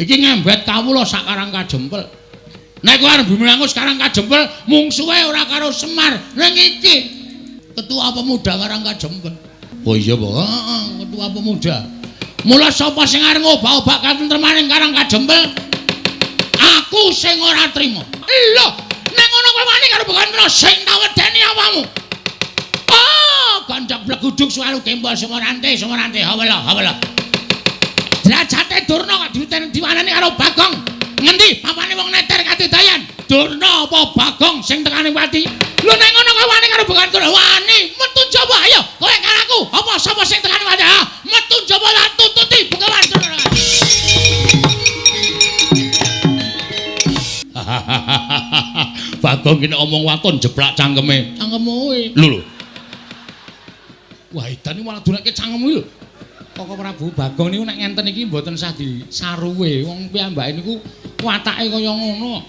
Iki ngembet kawula sak Karang Kajempel. Nek kowe arep bimangus Karang Kajempel, mungsuhe ora karo Semar, ning iki ketua pemuda Karang Kajempel. Oh iya, Pak. Heeh, ketua pemuda. Mula sapa sing arep ngobak-obak katentremaning Karang Kajempel? Aku sing ora trima. Lho, nek ngono kowe wani karo Bekantra sing tak wedeni awakmu. Ah, ganjak bleguduk suwaru gembol Sumarante, Sumarante, hawala, hawala. Derajate Durna kok diwaneni karo Bagong. Ngendi papane wong neter katidayan? Durna apa Bagong sing tekane pati? Lho nek ngono kowe wani karo Bekantra, wani metu jaba ayo kowe karo aku. Apa sapa sing tekane pati? Ah, metu jaba tak tututi Begawan Durna. Bagong ki nek omong waton jeblak cangkeme. Cangkemmu kuwi. Lho lho. Wah, edan iki malah dunekke cangkemmu lho. Koko Prabu Bagong niku nek ngenten iki mboten sah disaruwe. Wong piyambake niku watake kaya ngono.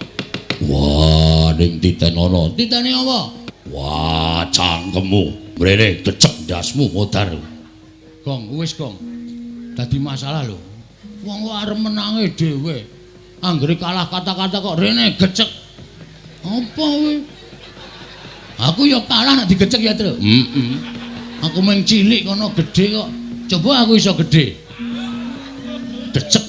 Wah, ning titenono. Titene apa? Wah, cangkemmu. Mrene gecek ndasmu modar. Gong, wis gong. Dadi masalah lho. Wong kok arep menange dhewe. Anggere kalah kata-kata kok rene gecek. Apa kuwi? Aku ya kalah nek digecek ya, Tru. Heeh. Aku mung cilik kono gedhe kok. Coba aku iso gedhe. Gecek